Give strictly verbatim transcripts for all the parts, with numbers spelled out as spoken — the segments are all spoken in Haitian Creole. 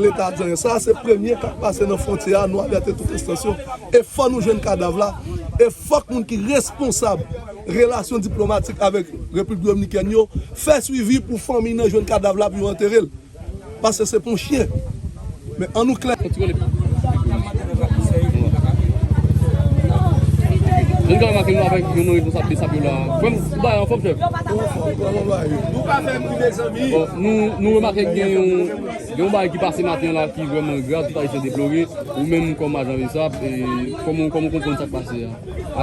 Leta di anyen. Sa a se premye k ap pase nan fwontyè a, nou alète tout estansyon. E fò nou jwenn kadav la. E fòk moun ki responsab relasyon diplomatik avèk Repiblik Dominikèn yo fè swivi pou fanmi nan jwenn kadav la pou yo antere l. Paske se pou yon chen. Men ann nou klè. Jan n ka remake nou avèk yon non responsab de sap yo la. Frè m, ou bay anfòm, chèf? Anfòm, kòman bagay yo? Nou pa fè m ri, mezanmi. Bon, nou, nou remake gen yon, gen yon bagay ki pase maten an la ki vrèman grav, tout Ayisyen deplore. Ou menm kòm ajan de sap, e kòman, kòman w konprann sa k pase a?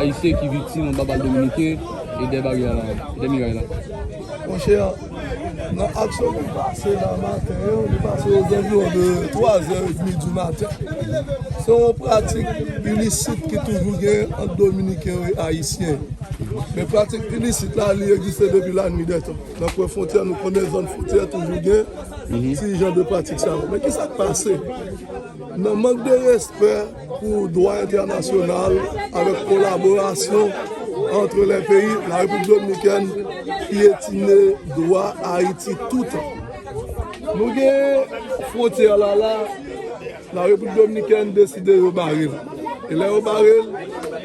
Ayisyen ki viktim anba bal dominiken e dè baryè la, dè miray la. Monchè, nan aksyon ki pase la maten an, li pase aux environs de twa zè edmi di maten. Se yon pratik ilisit ki toujou gen ant Dominiken yo e Ayisyen. Men pratik ilisit la, li egziste depi lannuit dè tan. Nan kwen fwontyè, nou konnen zòn fwontyè toujou gen ti jan de pratik sa yo. Men kisa k pase? Nan mank de respè pou dwa entènasyonal, avèk kolaborasyon entre les pays, la République dominicaine piétine dwa Ayiti toutan. Nou gen fwontyè la, la, la Repiblik Dominikèn deside yo bare l. E lè yo bare l,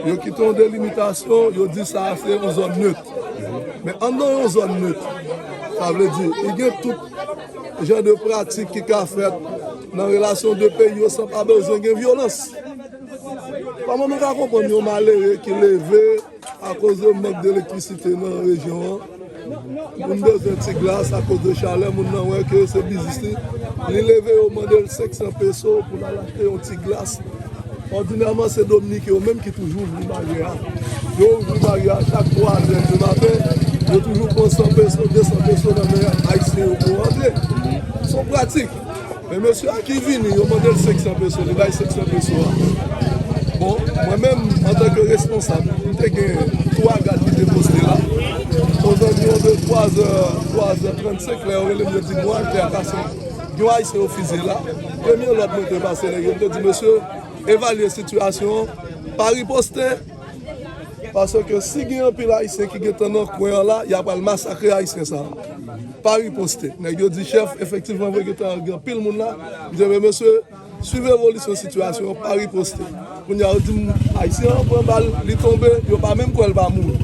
yo kite yon delimitasyon, yo di sa a se yon zòn net. Men anndan yon zòn net, sa vle di, li gen tout jan de pratik ki ka fèt nan relasyon de peyi yo san pa bezwen gen vyolans. Kòman nou ka konprann yon malere ki leve akoz de mank de elektrisite nan rejyon an? Moun bezwen ti glas akoz de chalè, moun nan wè ke se biznis li. Li leve, yo mande l senk san peso pou l al achte yon ti glas. Òdinèman, se Dominiken yo menm ki toujou ouvri baryè a. Yo ouvri baryè a chak twa zè di maten. Yo toujou pran san peso, de san peso nan men Ayisyen yo pou rantre. Se yon pratik. Men mesye a ki vini, yo mande l senk san peso, li bay senk san peso a. Bon, mwen menm, antanke responsab, m te gen twa gad ki te poste la. Aux environs de twa zè, twa zè trannsenk, lè yo rele m, yo di m, "Walter Casson, gen yon Ayisyen yo fizye la." Premye lòd mwen te pase nèg yo, m te di, "Mesye, evalye sitiyasyon an, pa riposte." Paske si gen anpil Ayisyen ki gentan nan kwen an la, y a pral masakre Ayisyen sa a. Pa riposte. Nèg yo di, "Chèf, efektivman, vre gentan gen anpil moun la." M di, "Men mesye, swiv evolisyon sitiyasyon an, pa riposte." Kounye a, yo di m, Ayisyen an pran bal, li tonbe, yo pa menm kwè l pa mouri.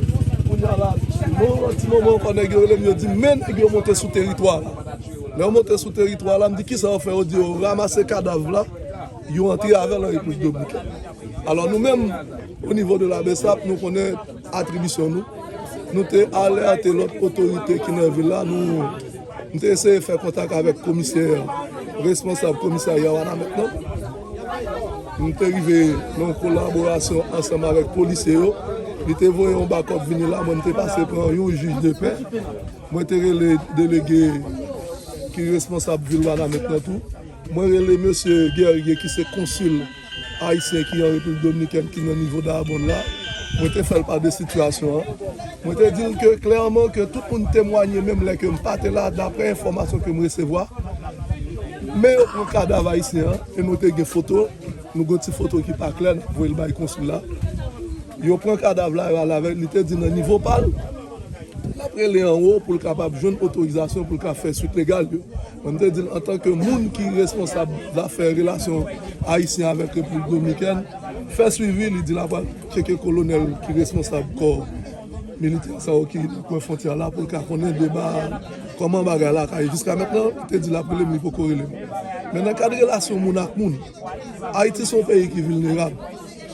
Kounye a la, nan yon ti moman ankò, nèg yo rele m, yo di m, "Men nèg yo monte sou teritwa la." Lè yo monte sou teritwa la, m di, "Kisa yo fè?" Yo di, "Yo ranmase kadav la, yo antre avè l an Repiblik Dominikèn." Alò, nou menm, o nivo de la BSAP, nou konnen atribisyon nou. Nou te alète lòt otorite ki nan vil la. Nou, nou te eseye fè kontak avèk komisè, responsab komisarya Wanament lan. Nou te rive nan yon kolaborasyon ansanm avèk polisye yo. Li te voye yon bakòp vini la, mwen m te pase pran yon jij de pè. Mwen te rele delege ki responsab vil Wanament lan tou. Mwen rele mesye Guerrier ki se konsil ayisyen ki an Repiblik Dominikèn ki nan nivo Dayabonn la. Mwen te fè l pa de sitiyasyon an. Mwen te di l ke klèman ke tout moun temwanye menm lè ke m pa te la, daprè enfòmasyon ke m resevwa. Men yo pran kadav ayisyen an e nou te gen foto. Nou gen ti foto ki pa klè, n ap voye l bay konsil la. Yo pran kadav la, yo ale avè l. Li te di nan nivo pa l, l ap rele anwo pou l kapab jwenn otorizasyon pou l ka fè swit legal yo. Mwen, m te di l, antanke moun ki responsab zafè relasyon ayisyen avèk Repiblik Dominikèn, fè swivi, li di l ap al tcheke kolonèl ki responsab kò militè sa yo ki nan kwen fwontyè la pou l ka konnen deba kòman bagay la ka ye. Jiska mentnan, li te di l ap rele m, li poko rele m. Men nan kad relasyon moun ak moun, Ayiti se yon peyi ki vilnerab.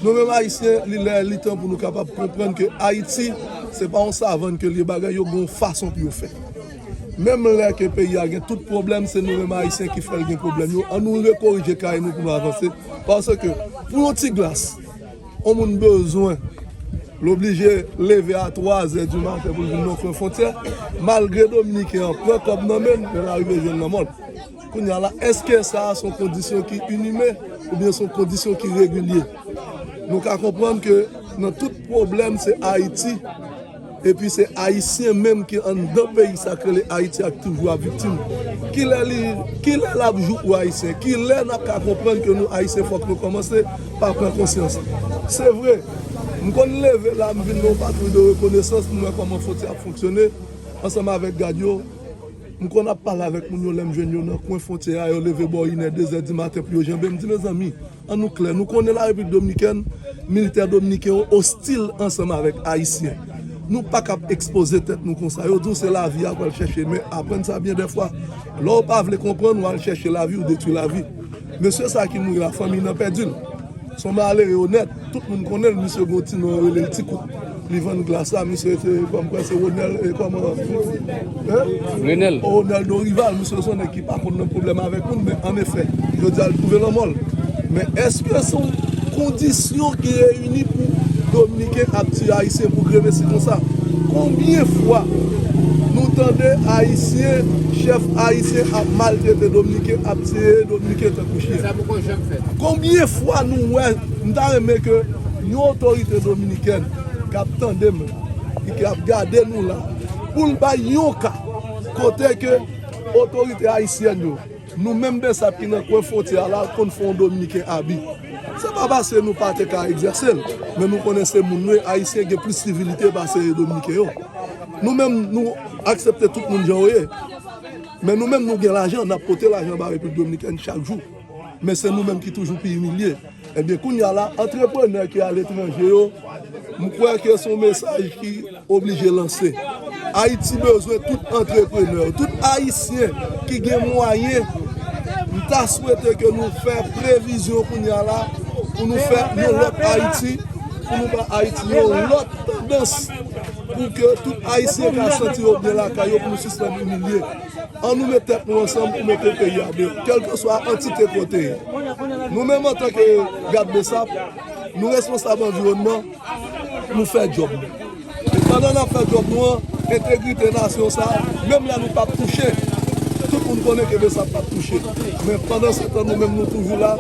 Nou menm Ayisyen, li lè, li tan pou nou kapab konprann ke Ayiti, se pa yon savann ke l ye, bagay yo gen yon fason pou yo fèt. Menm lè ke peyi a gen tout pwoblèm, se nou menm Ayisyen ki fè l gen pwoblèm yo. An nou rekorije kay nou pou nou avanse. Paske, pou yon ti glas, yon moun bezwen, l oblije leve a twa zè di maten pou l vin nan kwen fwontyè, malgre Dominiken an pran kòb nan men l, men l arive jwenn nan mòn. Kounye a la, èske sa a se yon kondisyon ki inimen oubyen se yon kondisyon ki regilye? Nou ka konprann ke nan tout pwoblèm, se Ayiti, epi se Ayisyen menm ki anndan peyi sa k rele Ayiti a k toujou ap viktim. Kilè li, kilè l ap jou pou Ayisyen? Kilè n ap ka konprann ke nou Ayisyen fòk nou kòmanse pa pran konsyans? Se vre, m konn leve la, m vin nan yon patwouy de rekonesans, m wè kòman fwontyè ap fonksyone ansanm avèk gad yo. M konn ap pale avèk moun yo lè m jwenn yo nan kwen fwontyè a, yo leve bò inè, dezè di maten pou yo janbe. M di, mezanmi, ann nou klè, nou konnen Larepiblik Dominikèn, militè dominiken yo ostil ansanm avèk Ayisyen. Nou pa kab ekspoze tèt nou konsa. Yo di w se lavi a pou al chèche, men aprann sa byen dèfwa. Lè w pa vle konprann, w al chèche lavi, w detwi lavi. Mesye sa ki mouri la, fanmi nan pèdi l. Se yon malere onèt, tout moun konnen l, misye gen yon ti non, yo rele l Ti Kout. Li vann glas la, misye se, kòm kwè se Ronel, e kòman, hein? Renel. Ronel Dorival, misye se yon nèg ki pa konn nan pwoblèm avèk moun, men an efè, jodi a l twouve lanmò l. Men èske se yon kondisyon ki reyini pou Dominiken ap tiye Ayisyen pou grevesi konsa? Konbyen fwa nou tande Ayisyen, chèf Ayisyen ap maltrete Dominiken, ap tiye Dominiken tankou chen? Sa poko janm fèt. Konbyen fwa nou wè, m ta renmen ke yon otorite dominikèn k ap tande m la, e ki ap gade nou la, pou l bay yon ka kote ke otorite ayisyèn yo, nou menm Besap ki nan kwen fwontyè a la, konn fè yon Dominiken abi. Se pa paske nou pa te ka egzèse l, men nou konnen se moun nou ye, Ayisyen gen plis sivilite pase Dominiken yo. Nou menm, nou aksepte tout moun jan yo ye. Men nou menm, nou gen lajan, n ap pote lajan ba Repiblik Dominikèn chak jou. Men se nou menm ki toujou pi imilye. Ebyen, kounye a la, antreprenè ki aletranje yo, m kwè ke se yon mesaj ki oblije lanse. Ayiti bezwen tout antreprenè yo, tout Ayisyen ki gen mwayen. M ta swete ke nou fè previzyon kounye a la pou nou fè yon lòt Ayiti, pou nou ba Ayiti yon lòt tandans, pou ke tout Ayisyen ka santi yo byen lakay yo, pou nou sispann imilye. Ann nou met tèt nou ansanm pou mete peyi a deyò, kèlkeswa antite kote ye. Nou menm antanke gad Besap, nou responsab anviwònman, nou fè djòb nou. E pandan n ap fè djòb nou an, entegrite nasyon sa a, menm lè nou p ap touche, tout moun konnen ke Besap p ap touche. Men pandan se tan, nou menm nou toujou la,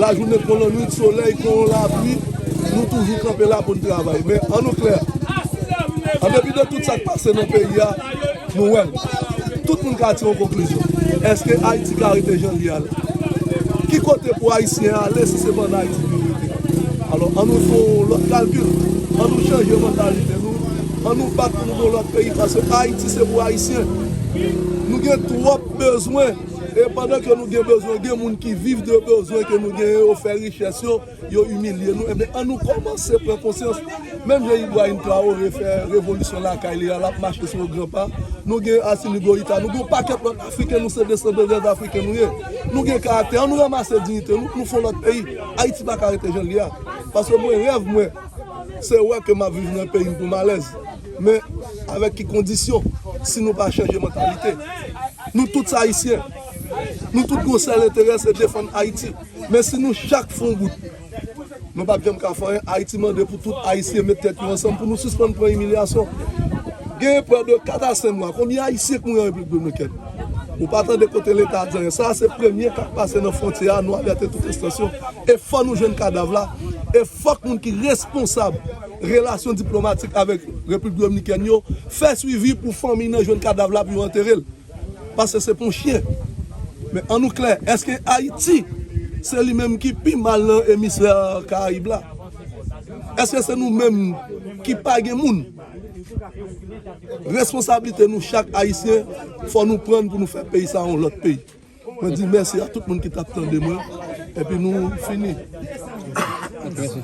lajounen kon lannwit, solèy kon lapli, nou toujou kanpe la pou n travay. Men ann nou klè, an depi de tout sa k pase nan peyi a, nou wè l. Tout moun ka tire yon konklizyon. Èske Ayiti ka rete jan l ye a la? Ki kote pou Ayisyen an ale si se pa ann Ayiti pou l rete? Alò, ann nou fè yon lòt kalkil. Ann nou chanje mantalite nou. Ann nou bat pou nou gen yon lòt peyi, paske Ayiti se pou Ayisyen. Nou gen twòp bezwen. E pandan ke nou gen bezwen, gen moun ki viv de bezwen ke nou genyen, yo fè richès yo, yo imilye nou. Ebyen, ann nou kòmanse pran konsyans. Menm jan Ibrahim Traoré fè revolisyon lakay li a, l ap mache sou yon gran pa. Nou gen Assimi Goïta, nou gen yon pakèt lòt Afriken, nou se desandan lèz Afriken nou ye. Nou gen karaktè, ann nou ranmase diyite nou, nou fè yon lòt peyi. Ayiti pa ka rete jan l ye a. Paske mwen, rèv mwen, se wè ke m ap viv nan peyi m pou m alèz. Men, avèk ki kondisyon, si nou pa chanje mantalite? Nou tout se Ayisyen. Nou tout gon sèl enterè, se defann Ayiti. Men si nou chak fè yon bout, nou p ap janm ka fè anyen. Ayiti mande pou tout Ayisyen met tèt yo ansanm pou nou sispann pran imilyasyon. Genyen prè de kat a senk mwa. Konbyen Ayisyen k mouri an Repiblik Dominikèn? Ou pa tande kote Leta di anyen. Sa a se premye ka k pase nan fwontyè a, nou alète tout estansyon. E fò nou jwenn kadav la. E fòk moun ki responsab relasyon diplomatik avèk Repiblik Dominikèn yo fè swivi pou fanmi nan jwenn kadav la pou yo antere l. Paske se pa yon chen. Men ann nou klè, èske Ayiti se li menm ki pi mal nan emisfè Karayib la? Èske se nou menm ki pa gen moun? Responsablite nou chak Ayisyen, fò nou pran l pou nou fè peyi sa a yon lòt peyi. Mwen di mèsi a tout moun ki t ap tande mwen, epi nou fini. Mèsi.